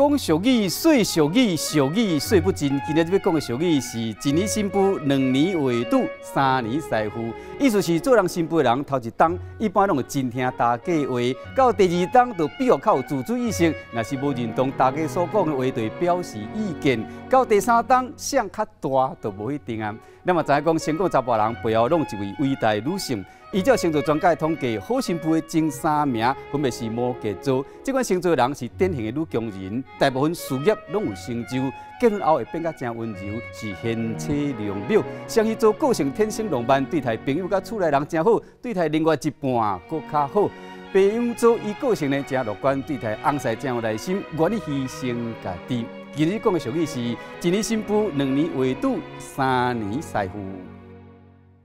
講俗語，說俗語，俗語說不盡。今日欲講的俗語是一年新婦，兩年話拄，三年師傅。意思是做人新婦的人，頭一冬一般攏會真聽大家話，到第二冬就比較較有自主意識，若是無認同大家所講的話，就會表示意見。到第三冬，誰較大就無一定啊。咱嘛知影講，成功查埔人背後攏有一位偉大女性。依照星座專家的統計，好新婦的前三名分別是摩羯座。這款星座的人是典型的女強人，大部分事業攏有成就，結婚後會變甲誠溫柔，是賢妻良母。雙魚座個性天生浪漫，對待朋友佮厝內人誠好，對待另外一半閣較好。白羊座伊個性呢誠樂觀，對待翁婿誠有耐心，願意犧牲家己。今日講的俗語是：一年新婦，兩年話拄，三年師傅。